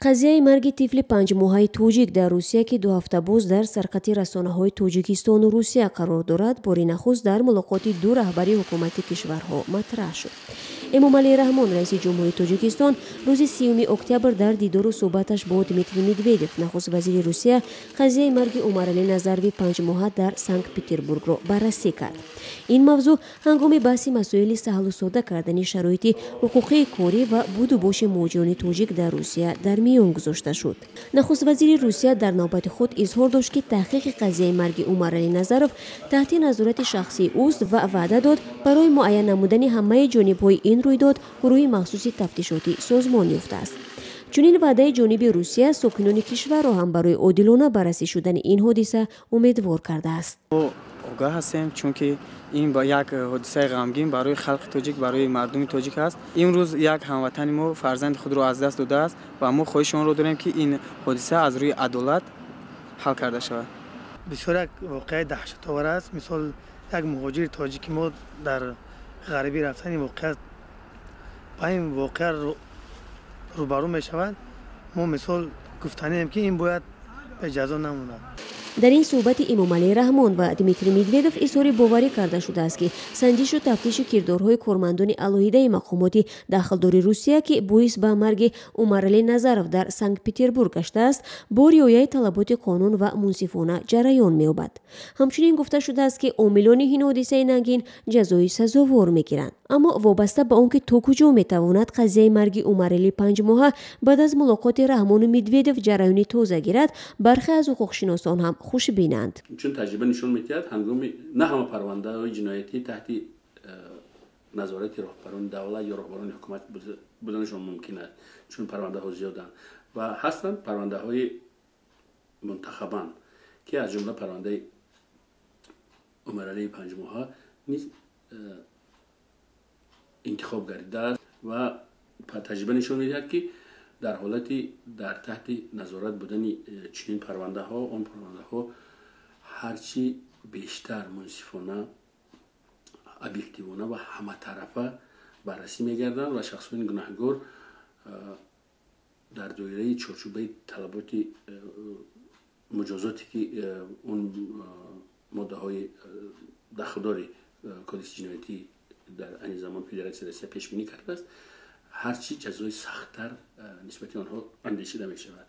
Қазияи марги тифли панҷмоҳаи тоҷик дар Русия, ки 2 ҳафта боз дар сарқати расонаҳои Тоҷикистону Русия қарор дорад, бори нахуст дар мулоқоти ду раҳбари ҳукумати кишварҳо матраҳ шуд. Эмомалӣ Раҳмон, раиси ҷумҳури Тоҷикистон, рӯзи 30 октябр дар дидору суҳбаташ бо Дмитрий Медведев, нахуст вазири Русия, қазияи марги Умаралӣ Назарови панҷмоҳа дар Санкт Петербургро баррасӣ кард. Ин мавзӯъ ҳангоми баҳси масоили саҳлу сода кардани шароити ҳуқуқии корӣ ва буду боши муҳоҷирони тоҷик дар Русия дар миён гузошта шуд. Нахуствазири Русия дар навбати худ изҳор дошт, ки таҳқиқи қазияи марги Умаралӣ Назаров таҳти назорати шахсии ӯст ва ваъда дод, барои муайян намудани ҳамаи ҷонибҳои ин рӯйдод гурӯҳи махсуси тафтишотӣ созмон ёфтааст. Чунин ваъдаи ҷониби Русия сокинони кишварро ҳам барои одилона баррасӣ шудани ин ҳодиса умедвор кардааст. Огаҳ ҳастем, чунки ин як ҳодисаи ғамгин барои халқи тоҷик, барои мардуми тоҷик аст. Имрӯз як ҳамватани мо фарзанди худро аз даст додааст ва мо хоҳиши онро дорем, ки ин ҳодиса аз рӯи адолат ҳал карда шавад. Бисёр як воқеаи даҳшатовар аст. Мисол, як муҳоҷири тоҷики мо дар ғарибӣ рафтани воқеа ба ин воқеа рӯбарӯ мешавад. Мо, мисол, гуфтанием, ки ин бояд беҷазо намонад. Дар ин суҳбати Эмомалӣ Раҳмон ва Дмитрий Медведев изҳори боварӣ карда шудааст, ки санҷишу тафтиши кирдорҳои кормандони алоҳидаи мақомоти дахлдори Русия, ки боис ба марги Умаралӣ Назаров дар Санкт Петербург гаштааст, бо риояи талаботи қонун ва мунсифона ҷараён меёбад. Ҳамчунин гуфта шудааст, ки омилони ин ҳодисаи нангин ҷазои сазовор мегиранд. Аммо вобаста ба он ки то куҷо метавонад қазияи марги Умаралии панҷмоҳа баъд аз мулоқоти Раҳмону Медведев ҷараёни тоза гирад, бархе аз ҳуқуқшиносон ҳам хушбинанд. Чун таҷриба нишон медиҳад, ҳангоми на ҳама парвандаҳои ҷиноятӣ таҳти назорати роҳбарони давлат ё роҳбарони ҳукумат буданашон мумкин аст, чун парвандаҳо зиёданд ва ҳастанд парвандаҳои мунтахабанд, ки аз ҷумла парвандаи Умаралии панҷмоҳа низ интихоб гардидааст. Ва таҷриба нишон медиҳад, ки дар ҳолати дар таҳти назорат будани чунин парвандаҳо, он парвандаҳо ҳарчи бештар мунсифона, объективона ва ҳаматарафа баррасӣ мегарданд ва шахсони гунаҳгор дар доираи чорчӯбаи талаботи муҷозоте, ки он моддаҳои дахлдори Кодекси ҷиноятӣ дар айни замон Федератсияи Россия пешбинӣ кардааст, ҳарчи ҷазои сахттар нисбати онҳо андешида мешавад.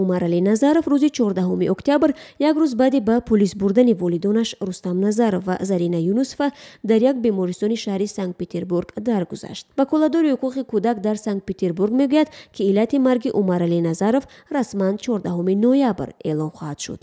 Умаралӣ Назаров рӯзи 14 октябр, як рӯз баъди ба пулис бурдани волидонаш Рустам Назаров ва Зарина Юнусова, дар як бемористони шаҳри Санкт Петербург даргузашт. Ваколатдори ҳуқуқи кӯдак дар Санкт Петербург мегӯяд, ки иллати марги Умаралӣ Назаров расман 14 ноябр эълон хоҳад шуд.